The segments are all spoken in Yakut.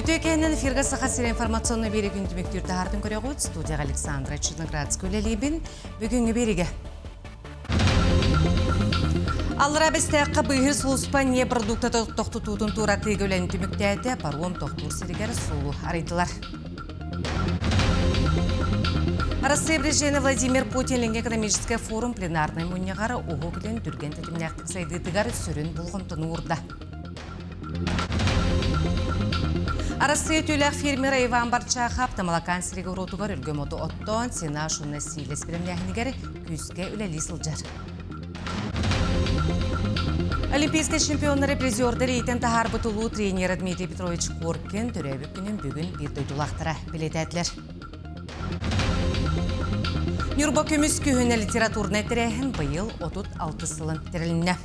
Үтүө кэһинэн эфиргэ Саха сирэ информационный биэри күн түмүктүүр таһаартын көрөҕүт. Студияҕа Александра Черноградская үлэлиибин. Бүгүҥҥү биэригэ Аллара Бэстээххэ быыһыыр сулууспа не продуктата тохтутуутун туоратыыга үлэни түмүктээтэ, паром тохтуур сиригэр суолу арыйдылар. Россия президенэ Владимир Путин Илиҥҥи экономическай форум пленарнай мунньаҕар Уһук Илин түргэн тэтимнээхтик сайдыытыгар сүрүн болҕомтону уурда. Арассыыйа түүлээх фермера Иван Барчахов Тамалакаан сириг уруутугар өлгөм оту оттоон, сенаж уонна сиилэс бэлэмнээһинигэр күүскэ үлэлии сылдьар. Олимпийскай чемпионнары призердары иитэн таһаарбыт улуу тренера Дмитрий Петрович Коркин төрөөбүт күнүн бүгүн биир дойдулаахтара бэлиэтээтилэр. Ньурба көмүс күһүнэ литературнай тэрээһин быйыл 36 сылын тэрилиннэ.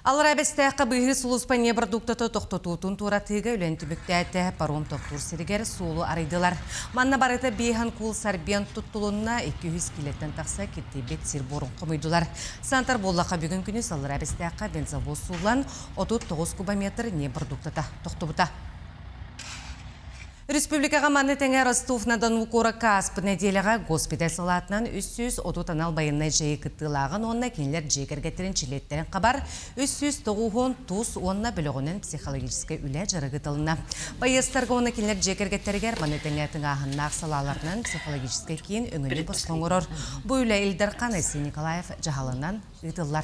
Аллараа Бэстээххэ быыһыыр сулууспа ньиэпродуктата тохтотуутун туоратыыга үлэни түмүктээтэ, паром тохтуур сиригэр суолу арыйдылар. Манна барыта биэһэн куул сорбент туттулунна, 200 киилэттэн тахса киртийбит сир буорун хомуйдулар. Сантар буоллахха бүгүн күнүс Аллараа Бэстээххэ бензовоз сууллан 39 кубометр ньиэпродуктата тохтубута. Республикаҕа маны тэҥэ Ростов-на-Дону куоракка ааспыт нэдиэлэҕэ госпиталь салаатынан 330 анал байыаннай дьайыы кыттыылааҕын уонна кинилэр дьиэ кэргэттэрин чилиэттэрин хабар 390 тус уонна бөлөҕүнэн психологическай үлэ дьарыгы тылына. Байыастарга уонна кинилэр дьиэ кэргэттэригэр маны тэҥэ тыҥааһыннаах салааларынан психологическай киин өҥөнү босхо оҥорор. Бу үлэ Ил Дархан Айсен Николаев дьаһалынан ыытыллар.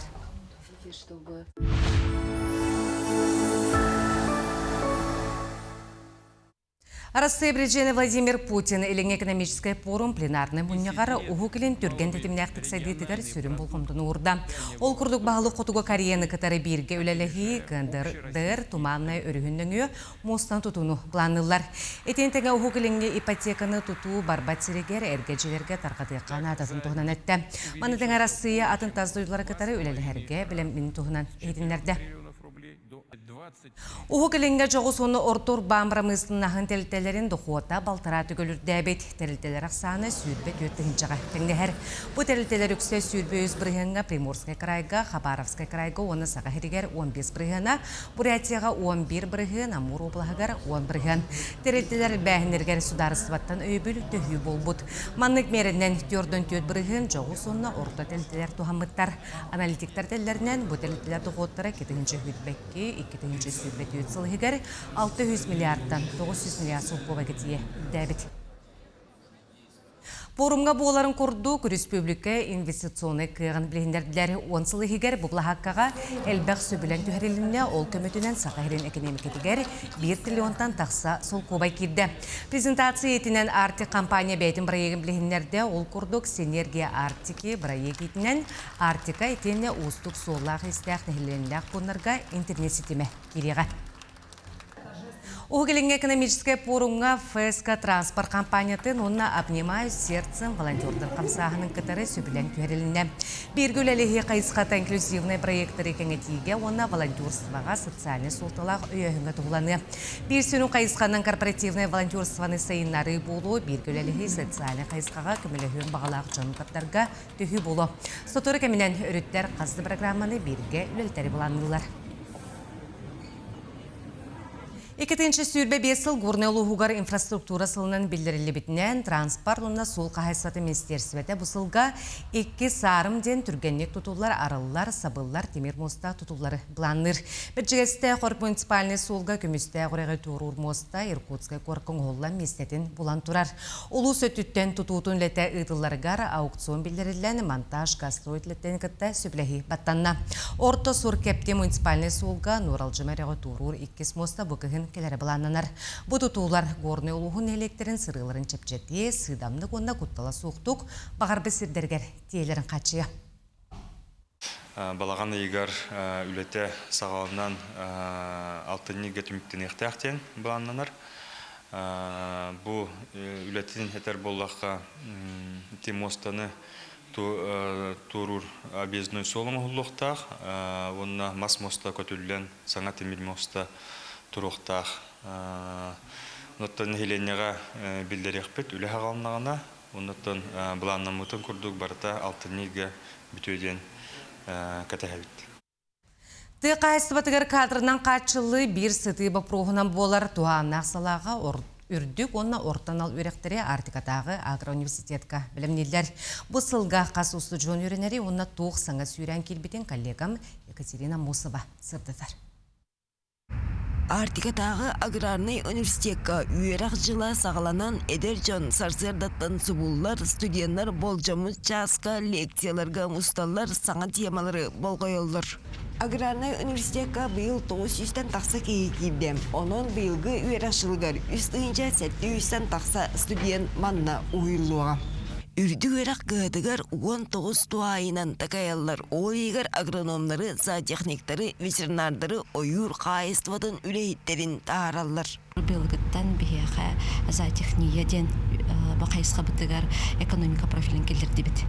Арассыыйа президенэ Владимир Путин Илиҥҥи экономическай пуорум пленарнай мунньаҕар Уһук Илин түргэн тэтимнээхтик сайдыытыгар сүрүн болҕомтону уурда. Ол курдук баһылык хотугу Кореяны кытары бииргэ үлэлэһии КНДР Туманнай өрүһүн нөҥүө муостан тутууну планныыллар. Итини тэҥэ Уһук Илиҥҥи ипотеканы тутуу барбат сиригэр эргэ дьиэлэргэ тарҕатыахха наадатын туһунан эттэ. Маны тэҥэ Арассыыйа атын тас дойдулары кытары үлэлэһэргэ бэлэмнин туһунан иһитиннэрдэ. Уһук Илиҥҥэ дьоҕус уонна орто урбаан бырамыысыланнаһын тэрилтэлэрин дохуота балтараа төгүл үрдээбит. Тэрилтэлэр ахсаана 24 тыһыынчаҕа тэҥнэһэр. Бу тэрилтэлэр үксэ 23 бырыһыаҥҥа Приморскай крайга, Хабаровскай крайга уонна Саха сиригэр 15 бырыһыана, Бурятияҕа 11 бырыһыан, Амур уобалаһыгар 10 бырыһыан. Тэрилтэлэр элбээһиннэригэр судаарыстыбаттан өйөбүл төһүү буолбут. Маннык миэрэнэн 4,4 бырыһыан дьоҕус уонна орто тэрилтэлэр туһаммыттар. Аналитиктар этэллэринэн, бу тэрилтэлэр дохуоттара 2 тыһыынча 2 тыһыынча 24 сыл иһигэр 600 миллиардтан 900 миллиард солкуобайга тиийэ үрдээбит. Пуорумҥа буоларын курдук, республика инвестиционнай кыаҕын билиһиннэрдилэр. 10 сыл иһигэр бу былаһааккаҕа элбэх сөбүлэҥ түһэрилиннэ, ол көмөтүнэн Саха сирин экэниэмикэтигэр 1 триллионтан тахса солкуобай киирдэ. Презентация иитинэн Арктик компания бэйэтин бырайыагын билиһиннэрдэ. Ол курдук, Синергия Арктики бырайыак иитинэн Арктика итиэннэ уустук суоллаах-иистээх нэһилиэнньэлээх пууннарга интернет ситимэ киириэҕэ. Уһук Илиҥҥи экономическай пуорумҥа ФСК транспорт компаниятын уонна «Обнимаю сердцем» волонтердар хамсааһынын кытары сөбүлэҥ түһэрилиннэ. Бииргэ үлэлэһии хайысхата инклюзивнай проектары кэҥэтиигэ уонна волонтерствоҕа социальнай суолталаах өйөөһүҥҥэ туһуланыа. Биир сүрүн хайысханан корпоративнай волонтерствоны сайыннарыы буолуо, бииргэ үлэлэһии социальнай хайысхаҕа көмөлөһүөн баҕалаах дьону тардарга төһүү буолуо. Сотору кэминэн өрүттэр хас да программаны бииргэ үлэлэтэри былаанныыллар. 2025 сыл Горнай улууһугар инфраструктура сылынан биллэриллибитинэн, транспорт уонна суол хаһаайыстыбатын министиэристибэтэ бу сылга икки саарым диэн түргэнник тутуллар, арыллар, сабыллар тимир муоста тутуллары былаанныыр. Бэрдьигэстээх Орг муниципальнай суолга Көмүстээх үрэҕи туоруур муоста Иркутскай куоракка оҥоһуллан миэстэтин булан турар. Улуус өттүттэн тутуутун үлэтэ ыытылларыгар аукцион биллэриллэн, монтаж газстрой үлэттэн кытта сөбүлэһии баттанна. Орто Сур Кэпти муниципальнай суолга Нууралдьыма үрэҕи туоруур иккис муоста бу кыһын кэлэрэ былааннанар. Бу тутуулар Горнай улууһун нэһилиэктэрин сырыыларын чэпчэтиэ, сыыдамнык уонна куттала суохтук баҕарбыт сирдэригэр тиэйэлэрин хааччыйа. Балаҕан ыйыгар үлэтэ саҕаланан алтынньыга түмүктэниэхтээх диэн былааннанар. Бу үлэтин этэр буоллахха, ити муостаны туоруур объездной суол оҥоһуллуохтаах уонна мас муоста көтүллэн саҥа тимир муоста туруохтаах. Оттон нэһилиэнньэҕэ биллэриэхпит үлэ саҕаланнаҕына Оннуттан былааннаммытын курдук барыта алтынньы ыйга бүтүө диэн кэтэһэбит. Тыа хаһаайыстыбатыгар кадрынан хааччыллыы биир сытыы боппуруоһунан буолар туһааннаах салааҕа үрдүк уонна орто анал үөрэхтэри Арктикатааҕы агроуниверситетка бэлэмнииллэр. Бу сылга хас устудьуон үөрэнэри уонна туох саҥа сүүрээн киирбитин коллегам Екатерина Мусова сырдатар. Арктикатааҕы аграрнай университекка үөрэх дьыла саҕаланан эдэр дьон сарсыардаттан субуллар, студеннар болдьоммут чааска лекцияларга мусталлар, саҥа темалары болҕойоллор. Аграрнай университекка быйыл 900-тэн тахса киһи киирдэ. Онон быйылгы үөрэх дьылыгар 3700-тэн тахса студент манна уһуйуллуоҕа. Үрдүк үөрэх кыһатыгар 19 туһаайынан такайаллар, ол иһигэр агрономнары, зоотехниктары, ветеринардары, ойуур хаһаайыстыбатын үлэһиттэрин таһаараллар. Быйылгыттан биһиэхэ зоотехния диэн бу хайысхабытыгар экономика профилин киллэрдибит.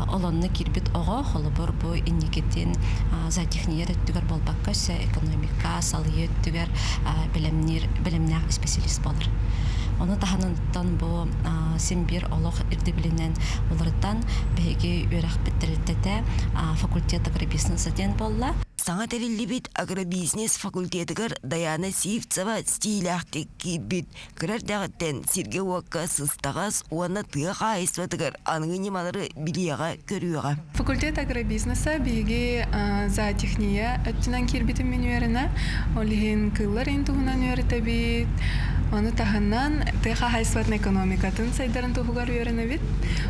Ол онно киирбит оҕо, холобур, бу инникитин зоотехния өттүгэр буолбакка, өссө экономика, салайыы өттүгэр бэлэмниир, бэлэмнээх исписэлиис буолар. Ону таһынан бу син биир олох ирдэбилинэн уларытан биһиги үөрэхпит тэрилтэтэ факультет агробизнеса диэн буолла. Саҥа тэриллибит агробизнес факультетыгар Дайаана Сивцева стиилээхтик киирбит. Кыра эрдэҕиттэн сиргэ-уокка сыстаҕас уонна тыа хаһаайыстыбатыгар аныгы ньымалары билиэҕэ-көрүөҕэ. Факультет агробизнеса биһиги зоотехния өттүнэн киирбитим мин үөрэнэ. Ол иһин кыыллар иһин туһунан үөрэтэбит. Ону таһынан тыа хаһаайыстыбатын экономикатын сайдарын туһугар үөрэнэбит.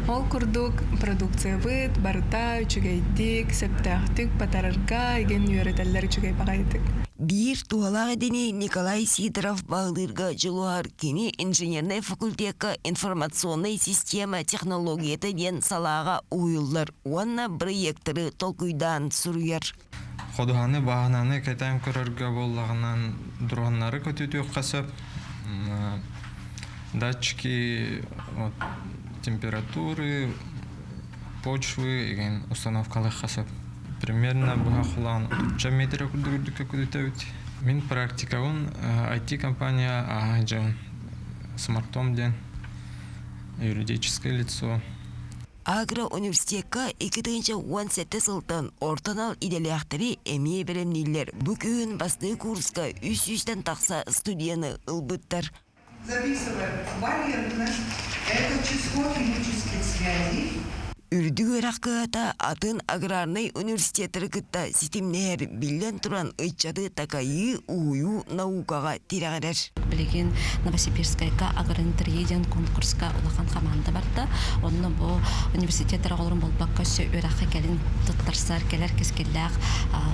Ол курдук продукциябыт барыта үчүгэйдик, сөптөөхтүк батарарга игин үөрэтэллэр үчүгэй баҕайытык. Биир туһалаах идэни Николай Сидоров баһылыырга дьулуһар кини инженернэй факультекка информационнай система технологията диэн салааҕа уһуйуллар уонна бырайыактары толкуйдаан суруйар. Ходуһаны, бааһынаны кэтээн көрөргө буоллаҕынан дроннары көтүтүөххэ сөп. Датчики вот, температуры, почвы игин установкалыахха сөп. Примерно быһа холоон отучча метр курдук үрдүккэ көтүтэбит. Мин практикабын IT-компания ааһа дьон Смартом диэн юридическое лицо. Агро-университекка 2017 сылтан орто анал идэлээхтэри эмиэ бэлэмнииллэр. Бу күһүн бастакы курска 300-тэн тахса студияны ылбыттар. Записываем. Валентность – это число химических связей. Үрдүк үөрэх кыһата атын аграрнай университеттары кытта ситимнэһэр, биллэн туран, ыччаты такайыы, уһуйуу наукаҕа тирэҕирэр. Билигин Новосибирскайга агроинтервью диэн конкурска улахан хамаанда барда. Онно бу университет эрэ оҕолорун буолбакка, өссө үөрэххэ кэлин туттарсар, кэлэр кэскиллээх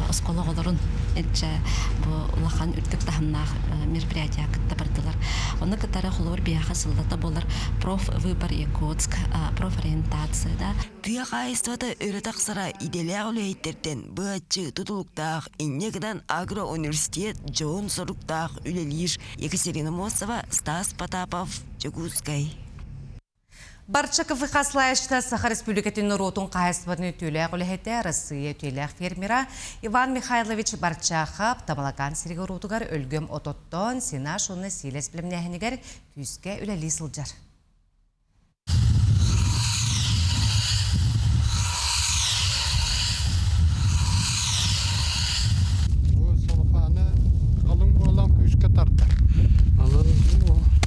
оскуола оҕолорун илдьэ бу улахан үрдүк таһымнаах мероприятия кытта бардылар. Ону кытары холобур биһиэхэ сыллата буолар профвыбор Якутск, профориентация да. Тыа хаһаайыстыбата өрө тахсара идэлээх үлэһиттэртэн быһаччы тутулуктаах, инньэ гынан агроуниверситет дьоһун соруктаах үлэлиир. Екатерина Мосова, Стас Потапов, Дьокуускай. Барча КФХ салайааччыта Саха Республикатын норуотун хаһаайыстыбатын үтүөлээх үлэһитэ, Россия үтүөлээх фермера Иван Михайлович Барчахов Тамалакаан сиригэр уруутугар өлгөм ототтоон, сенаж уонна сиилэс бэлэмнээһинигэр күүскэ үлэлии сылдьар. Бу салфаны халыҥ буолан күүскэ тардар. Онон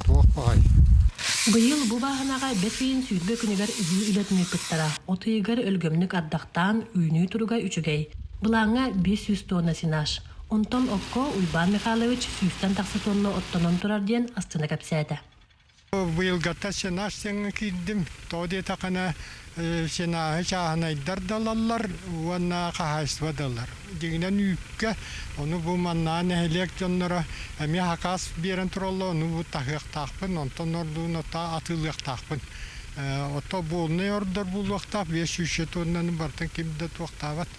туох баҕай. Быйыл бу бааһынаҕа бэс ыйын 20 күнүгэр ыһыы үлэтин ыыппыттара. От ыйыгар өлгөмнүк ардахтаан, үүнүү туруга үчүгэй. Былааҥҥа 500 тонна сенаж. Онтон окко Уйбаан Михайлович сүүстэн тахса тонна оттонон турар диэн астына кэпсээтэ. Быйылгата сенаж сеҥҥэ киирдим. Тоҕо диэтэххинэ, сенаһы чааһынайдар да ылаллар уонна хаһаайыстыба да ылар. Дьиҥинэн үүккэ, ону бу маннаа нэһилиэк дьонноро эмиэ хакаас биэрэн тураллар, ону бу таһыахтаахпын, онтон ордугун ото атыылыахтаахпын. Ото буолунай ордор буолуохтаах, 500 тоннаны барытын ким да туохтаабат.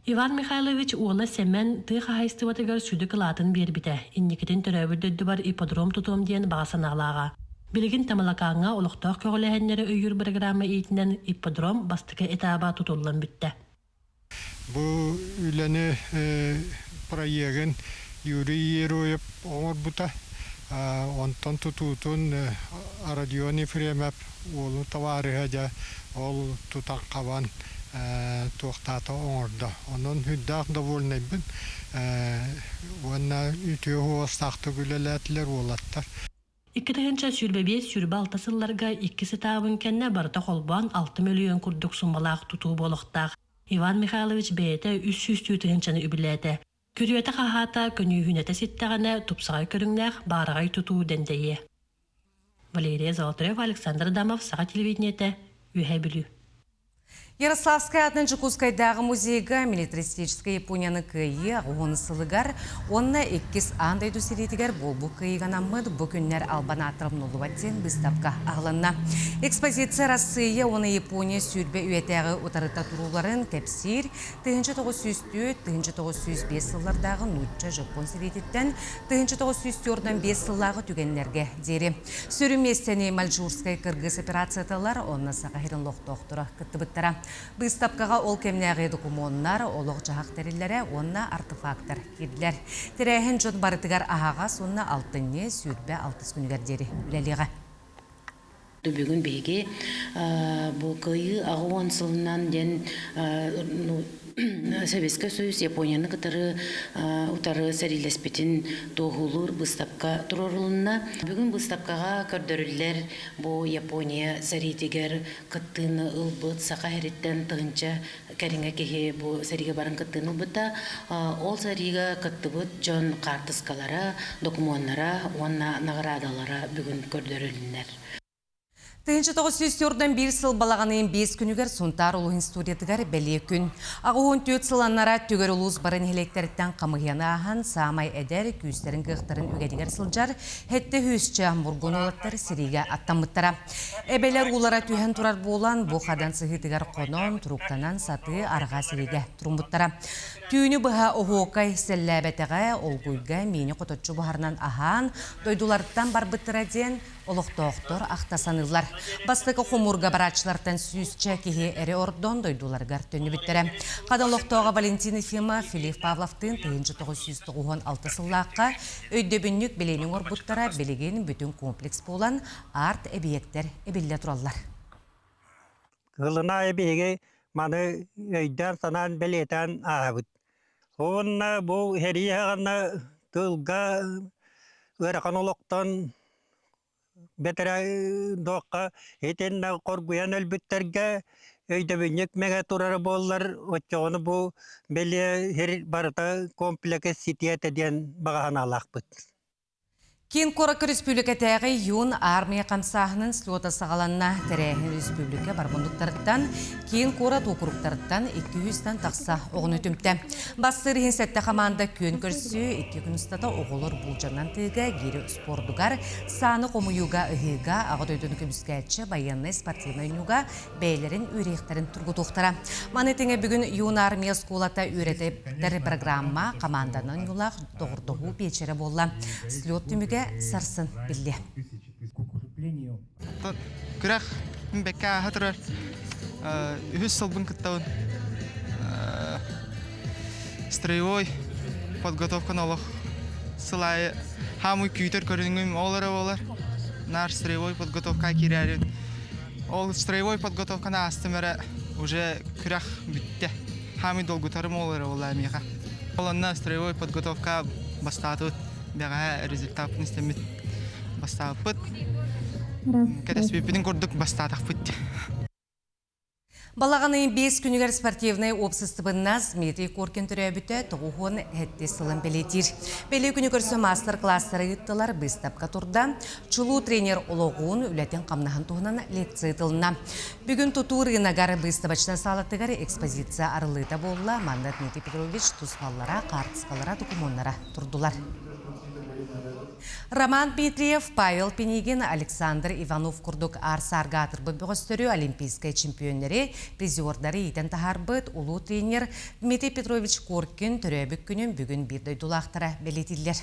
Иван Михайлович уола Сэмэн тыа хаһаайыстыбатыгар сүдү кылаатын биэрбитэ, инникитин төрөөбүт дойдубар ипподром тутуом диэн баҕа санаалааҕа. Билигин Тамалакааҥҥа олохтоох көҕүлээһиннэри өйүүр бырагыраама иитинэн ипподром бастакы этааба тутуллан бүттэ. Бу үлэни проегын Юрий Ероев оҥорбута. Онтон тутуутун Родион Ефремов уолун табаарыһа дьэ ол тутан-хабан. туохтаата оҥордо. Онон үрдээх довольнайбын уонна үтүө уостаахтык үлэлээтилэр уолаттар. 2025-26 сылларга иккис этаабын кэннэ барыта холбоон 6 мөлүйүөн курдук суммалаах тутуу буолуохтаах. Иван Михайлович бэйэтэ 300 тыһыынчаны үбүлээтэ. Күрүөтэ-хаһаата көньүүһүнэтэ ситтэҕинэ тупсаҕай көрүҥнээх баараҕай тутуу дэндэйиэ. Валерия Золотарева, Александр Адамов, Саха телевидениетэ, Үөһээ Бүлүү. Ярославскай аатынан Дьокуускайдааҕы музейга милитаристическай Японияны кыайыы аҕыс сылыгар уонна иккис аан дойду сэриитигэр буолбут кыайыыга анаммыт бу күннэр албан ааттара умнуллубат диэн быыстапка аһылынна. Экспозиция Арассыыйа уонна Япония 20 үйэтээҕи утарыта турууларын кэпсиир 1904 1905 сыллардааҕы нуучча-дьоппуон сэриититтэн 1945 сыллааҕы түгэннэргэ диэри. Сүрүн миэстэни Мальжурскай кыргыс операцияталар уонна Саха сирин олохтоохторо кыттыбыттара. Быыстапкаҕа ол кэмнээҕи докумуоннар, олох-дьаһах тэриллэрэ уонна артефактар киирдилэр. Тэрээһин дьон барытыгар аһаҕас уонна алтынньы 26 күнүгэр диэри үлэлиэҕэ. Бүгүн биһиги бу Кыайыы 80 сылынан диэн Советскай Союз Японияны кытары утары сэриилэспитин туоһулуур быыстапка туруорулунна. Бүгүн быыстапкаҕа көрдөрүллэр бу Япония сэриитигэр кыттыыны ылбыт Саха сириттэн тыһыынча кэриҥэ киһи бу сэриигэ баран кыттыыны ылбыта. Ол сэриигэ кыттыбыт дьон хаартыскалара, докумуоннара уонна наҕараадалара бүгүн көрдөрүлүннэр. 1941 сыл балаҕан ыйын биэс күнүгэр Сунтаар улууһун историятыгар бэлиэ күн. 84 сыл аннара түгэр улуус бары нэһилиэктэриттэн хамыһыйаны ааһан саамай эдэр, күүстэрин кыахтарын үгэтигэр сылдьар сэттэ сүүсчэ мургун уолаттар сэриигэ аттаммыттара. Эбэлэр уулара түһэн турар буолан, бу хадан сыһыытыгар хонон, туруктанан сатыы арҕаа сэриигэ туруммуттара. Түүнү быһа оһуокай сэллээбэтэҕэ, олгуйга миини хоточчу буһарынан аһаан, дойдуларыттан барбыттара диэн олохтоохтор ахта саныыллар. Бастакы хомуурга барааччылартан сүүсчэ киһи эрэ ордон дойдуларыгар төннүбүттэрэ. Хада олохтооҕо Валентин Ефимов Филипп Павловтыын 1996 сыллаахха өйдөбүнньүк бэлиэни оҥорбуттара билигин бүтүн комплекс буолан арт-эбийиэктэр эбиллэ тураллар. Кылына аайы биһиги маны өйдөөн-санаан бэлиэтээн ааһабыт. Уонна бу сэрии саҕана тылга ыарахан олохтон бэтэрээ дуохха итиннэ хоргуйан өлбүттэргэ өйдөбүнньүк мэҥэ турара буоллар, оччоҕуна бу бэлиэ сир барыта комплекс ситиэ этэ диэн баҕа санаалаахпыт. Киин куоракка республикатааҕы Юн армия хамсааһынын слета саҕаланна. Тэрээһин республика бар муннуктарыттан, киин куорат уокуруктарыттан 200-тан тахса оҕону түмтэ. Бастыыр иһин сэттэ хамаанда күөн көрсүү, икки күн устата оҕолор булдьанан тыыга, гири спордугар, сааны хомуйууга, ыһыыга, Аҕа дойдуну көмүскээччи байыаннай спортивнай оонньууга бэйэлэрин үөрүйэхтэрин тургутуохтара. Маны тэҥэ бүгүн Юн армия оскуолата үөрэтэр программа хамаанданан ньулаах доҕордоһуу биэчэрэ буолла. Слет түмүгэ сарсын биллиэ. Күрэх бэккэ ааһа турар. Үһүс сылбын кыттабын. Строевой подготовканы олох сыл аайы хаамый күүтэр көрүҥүм ол эрэ буолар. Наар строевой подготовка киирээрин Ол строевой подготовканы аастым эрэ уже күрэх бүттэ. Хаамый долгутарым ол эрэ буолла миэхэ. Ол онно строевой подготовка бастаатыбыт. Бэҕэһээ результаппын истэммит бастаабыппыт. Кэтэспиппитин курдук бастаатахпыт. Балаҕан ыйын биэс күнүгэр спортивнай уопсастыбаннас Дмитрий Коркин төрөөбүтэ 97 сылын бэлиэтиир. Бэлиэ күнү көрсө маастар-кылаастары ыыттылар, быыстапка турда. Чулуу тренер олоҕун, үлэтин-хамнаһын туһунан лекция ыытылынна. Бүгүн тутуу рыногар быыстабачнай саалатыгар экспозиция арыллыыта буолла. Манна Дмитрий Петрович тус маллара, хаартыскалара, докумуоннара турдулар. Роман Дмитриев, Павел Пинигин, Александр Иванов курдук аар-саарга аатырбыт бөҕөстөрү, олимпийскай чемпионнары, призердары иитэн таһаарбыт улуу тренер Дмитрий Петрович Коркин төрөөбүт күнүн бүгүн биир дойдулаахтара бэлиэтииллэр.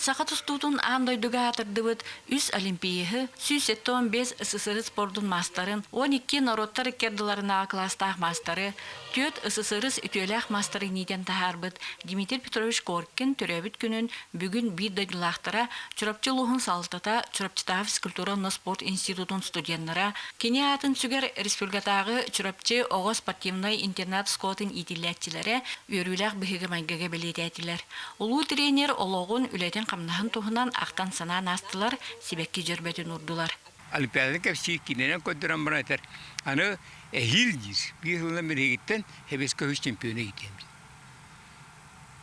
Саха тустуутун аан дойдуга аатырдыбыт үс олимпиеһы, 175 СССР спордун маастарын, 12 норуоттар икки ардыларынааҕы кылаастаах маастары, түөрт СССР үтүөлээх маастары иитэн таһаарбыт Дмитрий Петрович Коркин төрөөбүт күнүн бүгүн биир дойдулаахтара Чурапчы улууһун салалтата, Чурапчытааҕы физкультура уонна спорт институтун студеннара, кини аатын сүгэр республикатааҕы Чурапчы оҕо спортивнай интернат оскуолатын иитиллээччилэрэ үөрүүлээх быһыыга-майгыга бэлиэтээтилэр. Улуу тренер олоҕун, үлэтин-хамнаһын туһунан ахтан-санаан аастылар, сибэкки дьөрбөтүн уурдулар. Олимпиаданы кэпсии кининэн көрдөрөн баран этэр, аны эһиил диир, биир сылынан биһигиттэн Сэбиэскэй Союз чемпиона иитиэм.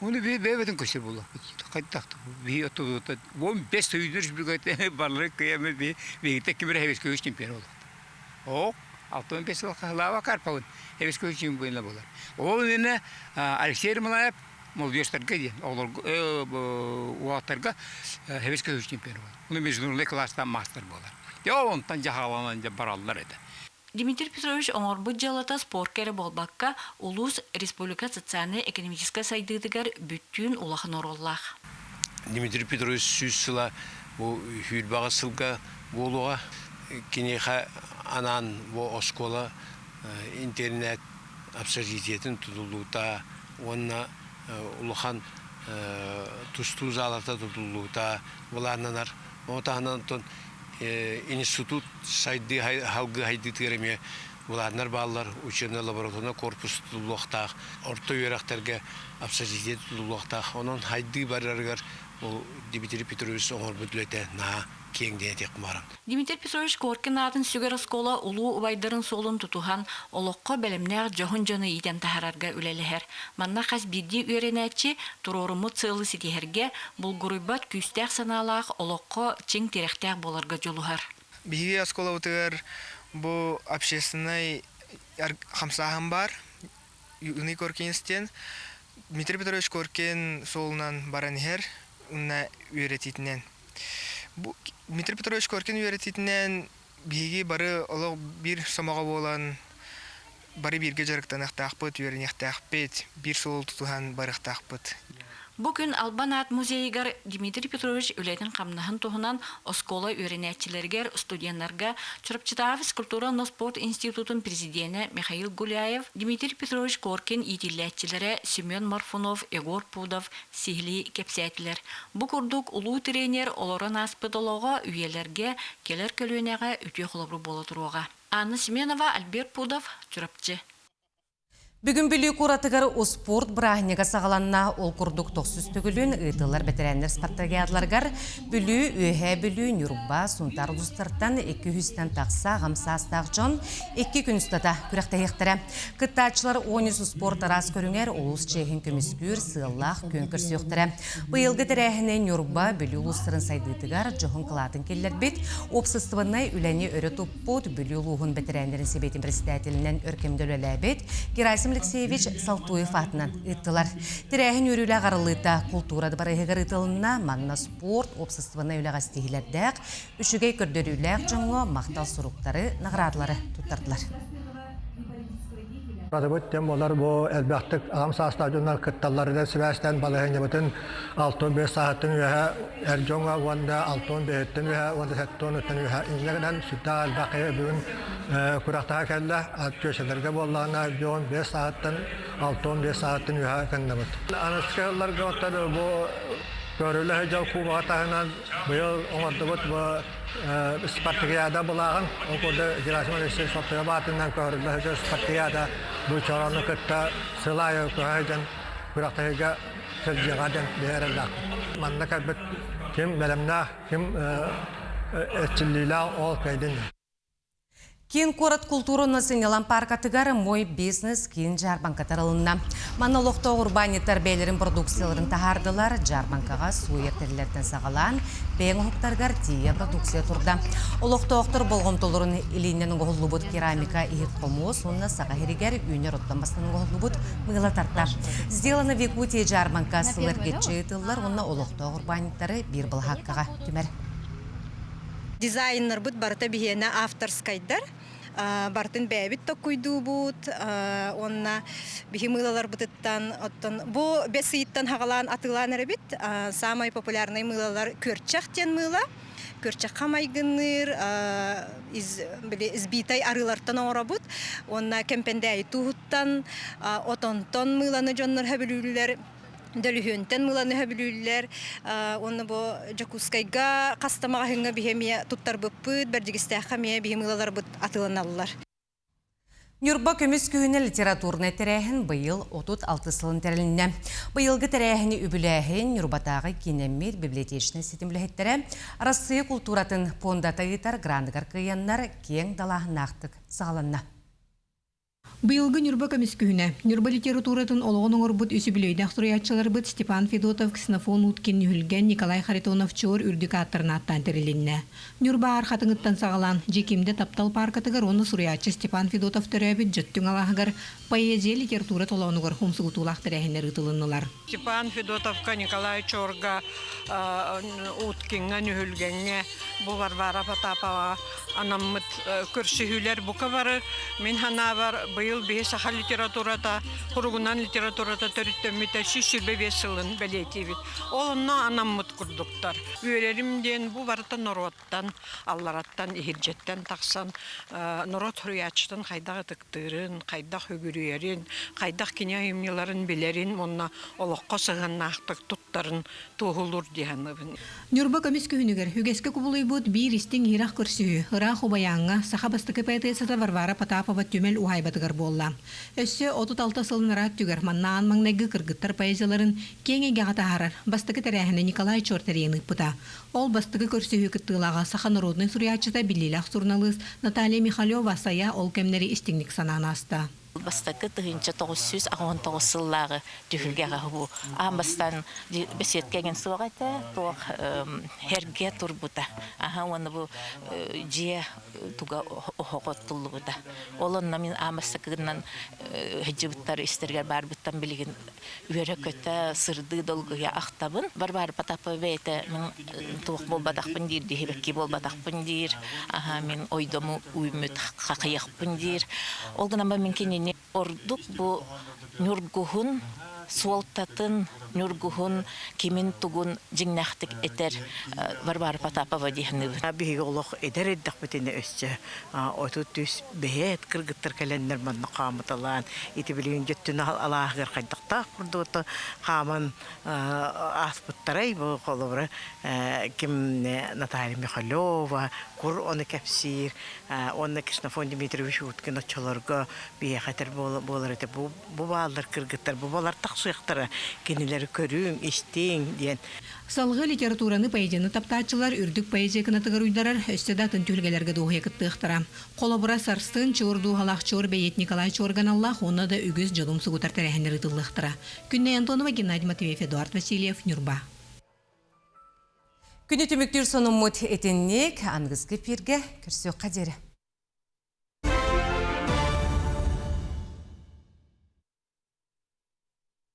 Оны бэйэбитин көсөр буолуохпут. Хайдах биһи оттубута 15 союзный республиката барлары кыйамы биһигиттэн ким эрэ Сэбиэскэй Союз чемпиона буолуохта. Оо, 65 сыл Слава Карповын Сэбиэскэй Союз чемпиона буолар. Ол иннинэ Алексей Ермолаев молодежтарга диэн оҕолорго уолаттарга Сэбиэскэй Союз чемпиона буолар. Ону международный класстаан маастар буолар. Дьэ ол онтон дьаһаланан дьэ бараллар этэ. Дмитрий Петрович оҥорбут дьыалата спорка эрэ буолбакка, улуус, республика социальнай-экономическай сайдыытыгар бүттүүн улахан оруоллаах. Дмитрий Петрович сүүс сыла бу сүүрбэҕэ сылга буолуоҕа. Киниэхэ анаан бу оскуола интернет общежитиетин тутуллуута уонна улахан тустуу залата тутуллуута былааннанар. Ону таһынан оттон институт сайдыы салгыы сайдыытыгар эмиэ былааннар бааллар. Учебнай лабораторнай корпус тутуллуохтаах, орто үөрэхтэргэ общежитие тутуллуохтаах. Онон сайдыы барарыгар ол Дмитрий Петрович оҥорбут үлэтэ наһаа киэҥ диэн этиэхпин баҕарабын. Дмитрий Петрович Коркин аатын сүгэр оскуола улуу убайдарын суолун тутуһан, олоххо бэлэмнээх дьоһун дьону иитэн таһаарарга үлэлэһэр. Манна хас биирдии үөрэнээччи туруоруммут сыалы ситиһэргэ, булгуруйбат күүстээх санаалаах олоххо чиҥ тирэхтээх буоларга дьулуһар. Биһиги оскуолабытыгар бу общественнай хамсааһын баар, Юный Коркинец диэн. Дмитрий Петрович Коркин суолунан баран иһэр, уонна үөрэтиитинэн. Бу Дмитрий Петрович Коркин үөрэтиитинэн биһиги бары олох биир сомоҕо буолан бары бииргэ дьарыктаныахтаахпыт, үөрэниэхтээхпит, биир суолу тутуһан барыахтаахпыт. Бу күн Албан аат музейыгар Дмитрий Петрович үлэтин-хамнаһын туһунан оскуола үөрэнээччилэригэр, студеннарга Чурапчытааҕы физкультура уонна спорт институтун президенэ Михаил Гуляев, Дмитрий Петрович Коркин иитиллээччилэрэ Семен Морфунов, Егор Пудов сиһилии кэпсээтилэр. Бу курдук улуу тренер олорон ааспыт олоҕо үйэлэргэ, кэлэр көлүөнэҕэ үтүө холобур буола туруоҕа. Анна Семенова, Альберт Пудов, Чурапчы. Бүгүн Бүлүү куоратыгар успуорт бырааһынньыга саҕаланна. Ол курдук тохсус төгүлүн ыытыллар бэтэрээннэр спартакиадаларыгар Бүлүү, Үөһээ Бүлүү, Ньурба, Сунтаар улуустартан 200-тэн тахса аҕам саастаах дьон икки күн устата күрэхтэһиэхтэрэ. Кыттааччылар 13 успуорт араас көрүҥэр улуус чиэһин көмүскүүр сыаллаах күөн көрсүөхтэрэ. Быйылгы тэрээһини Ньурба, Бүлүү улуустарын сайдыытыгар дьоһун кылаатын киллэрбит, уопсастыбаннай үлэни өрө туппут Бүлүү улууһун бэтэрээннэрин сэбиэтин председателинэн өр кэмгэ үлэлээбит Герасим Алексеевич Салтуев аатынан ыыттылар. Тэрээһин үөрүүлээх арыллыыта култуура дыбарыаһыгар ыытылынна. Манна спорт, уопсастыбаннай үлэҕэ ситиһиилэрдээх, үчүгэй көрдөрүүлээх дьоҥҥо махтал суруктары, наҕараадалары туттардылар. Барыбыт тем болар бу элбэхтик аҕам саастаах дьоннор кытталларынан сибээстээн балаһыанньабытын 65 сааһыттан үөһэ эр дьоҥҥо уонна 65-тэн үөһэ уонна 70-тан үөһэ инньэ гынан сүрдээх элбэх киһи бүгүн күрэхтэһэ кэллэ. Түөсэлэргэ буоллаҕына дьон 5 сааһыттан 65 сааһыттан үөһэ кыннабыт. Аныгыскы сылларга оттон бу көрүлэ сылдьар кубога таһынан быйыл оҥордубут бу спартакиада былааҕын ол курдук Герасим Алексеевич Соттуйа аатынан көһөрүллэ сылдьар спартакиада бу чорону кытта сыл аайы көһө сылдьан күрэхтэһиигэ сылдьыаҕа диэн биһи эрэллээхпит. Манна кэлбит ким бэлэмнээх, ким эрчиллиилээх ол кэлдин. Киин куорат култуура уонна сынньалаҥ пааркатыгар «Мой бизнес» киин дьаарбаҥка таралынна. Манна олохтоох урбаанньыттар бэйэлэрин продукцияларын таһаардылар, дьаарбаҥкаҕа сууйар тэриллэртэн саҕалаан, бэйэҥ оһуктарыгар тиийэ продукция турда. Олохтоохтор болҕомтолорун илиинэн оҥоһуллубут керамика иһит-хомуос уонна саха иһиригэр үүнэр оттон бастан оҥоһуллубут мыыла тарта. «Сделано в Якутии» дьаарбаҥка сыл эргиччи ыытыллар уонна олохтоох урбаанньыттары биир былаһааккаҕа түмэр. Дизайннарбыт барыта биһиэнэ авторскайдар. Бартын бэйэбит токкуйдуубут уонна биһи мыылаларбытыттан оттон бу бэс ыйыттан хаҕалаан атыылаан эрэбит. Самай популярнай мыылалар күөрчэх диэн мыыла. Күөрчэххэ майгынныыр избитай арыылартан оҥоробут. Уонна кэмпэндээйи тууһуттан, отонтон мыыланы дьоннор сөбүлүүллэр. Дөлүһүөнтэн мыыланы сөбүлүүллэр. Уонна бу Дьокуускайга хаста маҕаһыыҥҥа биһи эмиэ туттарбыппыт, Бэрдьигэстээххэ эмиэ биһи мыылаларбыт атыыланаллар. Ньурба көмүс күһүнэ литературнай тэрээһин быйыл 36 сылын тэрилиннэ. Быйылгы тэрээһини үбүлээһин Ньурбатааҕы киинэммит библиотечнай ситим үлэһиттэрэ Арассыыйа култууратын пуондата ыытар граныгар кыайаннар киэҥ далааһыннаахтык саҕаланна. Быйылгы Ньурба көмүс күһүнэ. Ньурба литературатын олоҕун оҥорбут үс үбүлүөйдээх суруйааччыларбыт Степан Федотов, Ксенофон Уткин, Нүһүлгэн, Николай Харитонов-Чуор үрдүк ааттарын ааттаан тэрилиннэ. Ньурба Аар Хатыҥыттан саҕалаан, Дьикимдэ таптал пааркатыгар уонна суруйааччы Степан Федотов төрөөбүт Дьөттүҥ алааһыгар поэзия литература толоонугар умсугутуулаах тэрээһиннэр ыытылыннылар. Степан Федотовка, Николай Чорга, Уткиҥҥа, Нүһүлгэҥҥэ, бу Варвара Потаповаҕа анаммыт көрсүһүүлэр бука бары мин санаабар быйыл биһи саха литературата куругунан литературата төрүттэммитэ 125 сылын бэлиэтиибит. Ол онно анаммыт курдуктар. Үөрэрим диэн бу барыта норуоттан, аллараттан, иһирдьэттэн тахсан норуот суруйааччытын хайдах ытыктыырын, хайдах үгүрүйэрин, хайдах кини айымньыларын билэрин уонна олоххо сыһыаннаахтык туттарын туоһулуур дии саныыбын. Ньурба көмүс күһүнүгэр үгэскэ кубулуйбут биир истиҥ иһирэх көрсүһүү ыраах Убайааҥҥа саха бастакы поэтессата Варвара Потапова түмэл уһаайбатыгар буолла. Өссө 36 сылын ыраат түгэр манна аан маҥнайгы кыргыттар поэзияларын киэҥ эйгэҕэ таһаарар бастакы тэрээһини Николай Чор тэрийэн ыыппыта. Ол бастакы көрсүһүү кыттыылааҕа саха народнай суруйааччыта биллиилээх суруналыыс Наталья Михалева-Сайа ол кэмнэри истиҥник санаан ааста. Бастакы 1989 сыллааҕы түһүлгэҕэ бу аан бастаан бэсиэдкэ эҥин суох этэ, туох эргэ турбута. Аха уонна бу дьиэ туга оһоҕо оттуллубута. Ол онно мин аан бастакыгынан сылдьыбыттар истэригэр баарбыттан билигин үөрэ-көтө, сырдыы долгуйа ахтабын. Варвара Потапова бэйэтэ мин туох буолбатахпын диир, диэбэкки буолбатахпын диир, аха мин ойдому үүммүт хахыйахпын диир. Ол гынан баран мин кинини ордук бу ньургуһун суолтатын, ньургуһун кимин-тугун дьиҥнээхтик этэр Варвара Потапова дии саныыбын. Биһиги олох эдэр эрдэхпитинэ өссө 33 бэйэт кыргыттар кэлэннэр манна хаамыталаан ити билигин дьөттүн алааһыгар хайдахтаах курдук хааман ааспыттарай бу холобура ким Наталья Михалева кур ону кэпсиир уонна Ксенофонт Дмитриевич Уткин оччолорго биһиэхэ этэр буолар этэ бу бу бааллар кыргыттар бу балар тахсыахтара кинилэри көрүҥ истиҥ диэн Салгыы литератураны, поэзияны таптааччылар үрдүк поэзия кынатыгар уйдарар, өссө да атын түһүлгэлэргэ дуоһуйа кыттыахтара. Холобура, сарсын чуор дууһалаах чуор бэйиэт Николай Чуорганаллаах уонна да үгүс дьону умсугутар тэрээһиннэр ыытыллыахтара. Күннэй Антонова, Геннадий Матвеев, Эдуард Васильев, Ньурба. Күнү түмүктүүр сонуммут итинник аныгыскы эфиргэ көрсүөххэ диэри.